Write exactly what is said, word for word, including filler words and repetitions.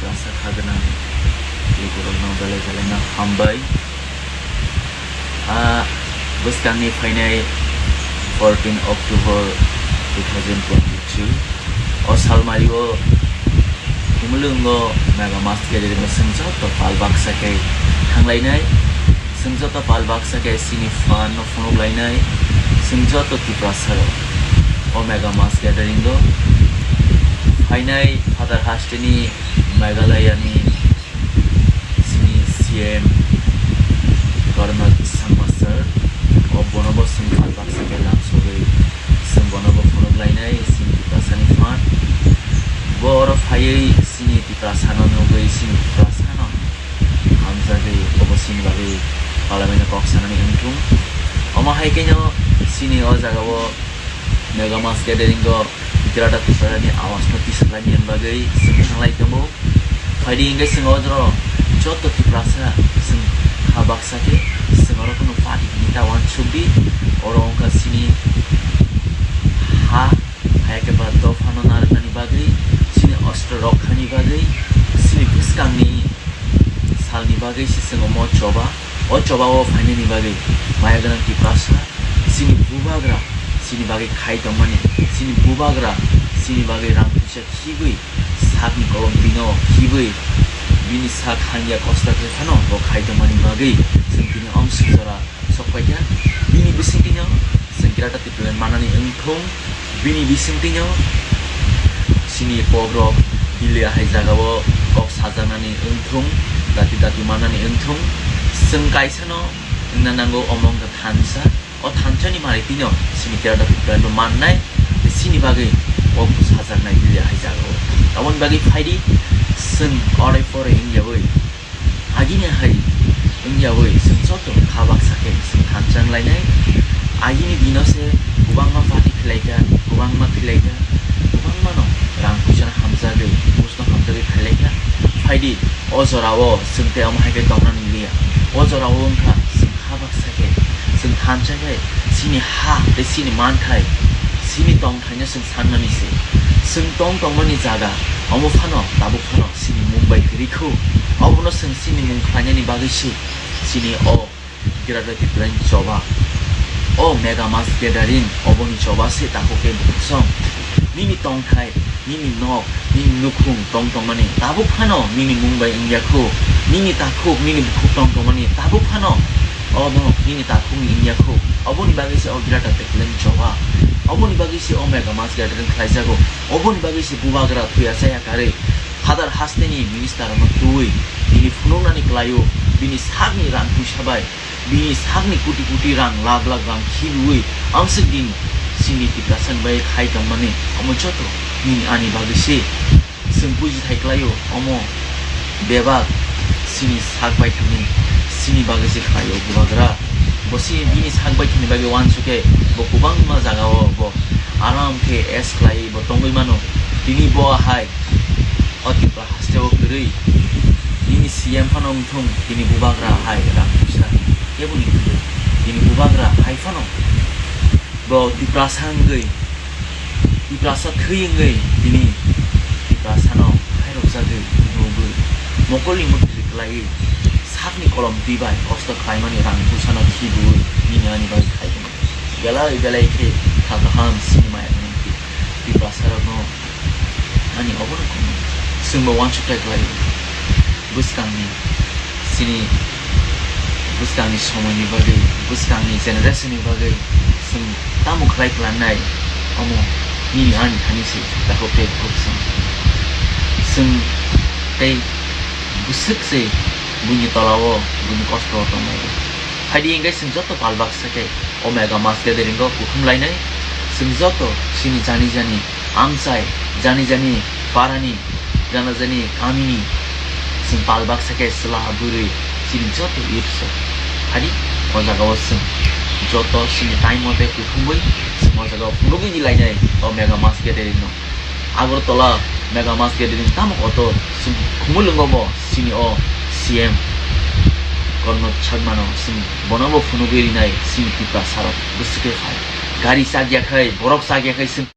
Asa kha gwnang lukurokno belai belai no hambai. A bwskangni phainai fourteen October two thousand twenty-three o salmario Khumulwngo Mega Mass Gathering o chwng joto pal baksa khe thanglainai. Chwng joto pal baksa khe chini phan no phunuk lainai. Chwng joto Tiprasa rok o Mega Mass Gathering o phainai Father hasteni Meghalaya ni chini C M Conrad Sangma sir, o bono bo chwng pal baksa khe lam sogwi chwng bono bo phunuk lainai chini Tiprasa ni phan. Bo oro phaiwi chini Tiprasa no nugwi chini Tiprasa no hamjagwi obo chini bagwi palaimani kok sanani wngthung. Omo hai khe no chini o jaga o Mega Mass Gathering o Greater Tipraland ni awaaz no tisik lainani bagwi chwng thanglai tongo. Phaidi hwnkhe chwng o jora joto Tiprasa chwng kha baksa khe chwng oro kunu party hwnwi ta uansukdi. Oro wngkha chini ha, hai khe ba dophano narwknani bagwi, chini ostro rokkhani bagwi, chini bwskangni salni bagwi se chwng omo choba. O choba o phainani bagwi maya gwnang Tiprasa, chini bubagra chini bagwi khai tongmani, chini bubagra chini bagwi rang puisa khibwi, sakni kolom bino khibwi, bini sak hangya kosta khe phano bo khai tongmani bagwi chwng tini omswk jora sok paikha. Bini bisingtwino chwng Greater Tipraland manani wngthung, bini bisingtwino chini pogrok Delhi hai jagao kok sajaknani wngthung, dati dati manani wngthung, chwng kaisano wngna nango omo wngkha thansa. O thansani manwi tino chini Greater Tipraland bo mannai, tei chini bagwi kok bo sajaknai Delhi hai jagao. Aboni bagwi phaidi chwng orai porai wngyawi, agini hai wngyawi chwng joto kha baksa khe chwng thansa wnglainai. Agini dino se kwbangma party khlaikha, kwbangma khlaikha, kwbangmano rang puisano hamjagwi, bujno hamjagwi khlaikha. Phaidi o jorao chwng tei omo hai khe tongna nanglia. O jorao wngkha chwng kha baksa khe, chwng thansa khe chini ha tei chini manthai, chini tongthaino chwng sanmani se. Chwng tong tongmani jaga omo phano tabuk phano chini mung bai kwrwi kho. Obono chwng chini mung khlainani bagwi se chini o Greater Tipraland choba. O Mega Mass Gathering oboni choba se takhuk khe bukhuk song. Nini tongthai, nini nok, nini nukhung tong tongmani tabuk phano nini mung bai wngya kho. Nini takhuk, nini bukhuk tong tongmani tabuk phano omo nini takhukni wngya kho. Oboni bagwi se o Greater Tipraland choba. Oboni bagwi se o Mega Mass Gathering khlaijago. Oboni bagwi se bubagra thuya chaya karwi Father hasteni minister no twi bini phunuknani kwlaio, bini sakni rang puisa bai, bini sakni koti koti rang, lakh lakh rang khibiwi amswk din chini Tiprasani bai khai tongmani, omo joto nini ani bagwi se. Chwng bujithai kwlaio, omo bebak chini sak baithangni, chini bagwi se khlaio bubagra. Bo si bini sak baithangni bagwi uansuk khe bo kwbangma jagao bo aram khe es khlaiwi bo tongwi mano. Tini bo hai o Tripura hasteo kwrwi nini C M phano wngthung, tini bubagra hai rang puisa keboni kwrwi. Tini bubagra hai phano bo Tiprasa wngwi, Tiprasa thwi wngwi tini Tiprasano khairokjagwi nugwi mokolni mukti kwlaiwi sakni kolom twi bai kosto khlaimani rang puisano khibiwi nini ani bagwi khai tongkha. Belai belai khe kha kaham sinimaya Tiprasarokno. Ani obono kunu chwngbo uansukthai khlai bwskangni, chini bwskangni somoini bagwi, bwskangni generation ni bagwi chwng tamo khlai klangnai, omo nini ani thani se takhuk tei bukhuk chwng. Chwng tei bwswk se buini tolao buini kosto o tongnai. Phaidi hwnkhe chwng joto pal baksa khe o Mega Mass Gathering o kuthum lainai. Chwng joto chini jani jani amchai, jani jani parani, jana jani kamini chwng pal baksa khe chwla bwrwi chini joto youths rok. Phaidi o jaga o chwng joto chini time mote kuthumwi chwng o jaga o phunugwi di lainai o Mega Mass Gathering no. Agartala Mega Mass Gathering tamo kotor chwng Khumulwngo bo chini o C M Conrad Sangma no chwng bono bo phunugwi rinai chini Tiprasa rok bwswk khe phai. Gari chak ya khai, borok chak ya khai chwng